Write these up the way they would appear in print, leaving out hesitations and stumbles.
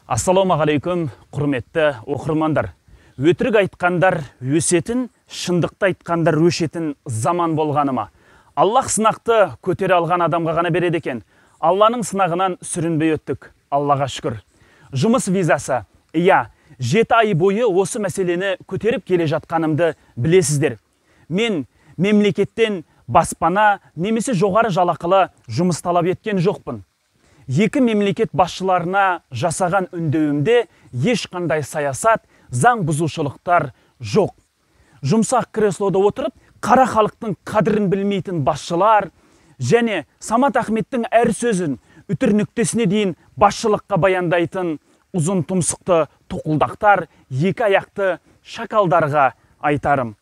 Ассалаумағалейкум, құрметті оқырмандар. Өтірік айтқандар өсетін, шындықты айтқандар өшетін заман болғаны ма? Аллах сынақты көтере алған адамға ғана береді екен. Алланың сынағынан сүрінбей өттік. Аллаға шүкір. Жұмыс визасы. Иә, 7 ай бойы осы мәселені көтеріп келе жатқанымды білесіздер. Мен мемлекеттен баспана немесе жоғары жалақылы жұмыс талап еткен жоқпын. Екі мемлекет басшыларына жасаған үндеуімде ешқандай саясат, заң бұзушылықтар жоқ. Жұмсақ креслода отырып, қара халықтың қадірін білмейтін басшылар және Самат Ахметтің әр сөзін үтір нүктесіне дейін басшылыққа баяндайтын ұзын тұмсықты тоқылдақтар, екі аяқты шакалдарға айтарым.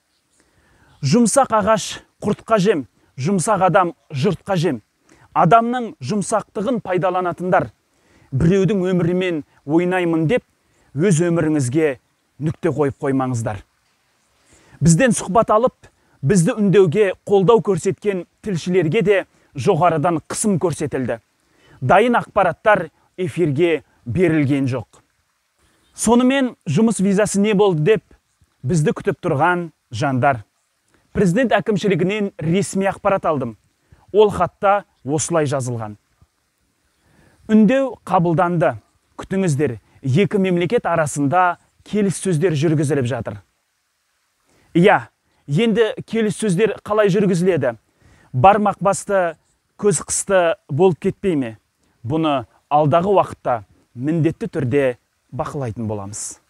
Жұмсақ ағаш құртқа жем, жұмсақ адам жұртқа жем. Адамның жұмсақтығын пайдаланатындар, біреудің өмірімен ойнаймын деп, өз өміріңізге нүкте қойып қоймаңыздар. Бізден сұхбат алып, бізді үндеуге қолдау көрсеткен тілшілерге де жоғарыдан қысым көрсетілді. Дайын ақпараттар эфирге берілген жоқ. Сонымен жұмыс визасы не болды деп бізді күтіп тұрған жандар. Президент әкімшілігінен ресми ақпарат алдым. Ол хатта осылай жазылған. Үндеу қабылданды. Күтіңіздер, екі мемлекет арасында келіссөздер жүргізіліп жатыр. Иә, енді келіссөздер қалай жүргізіледі? Бармақ басты, көз қысты болып кетпей ме? Бұны алдағы уақытта міндетті түрде бақылайтын боламыз.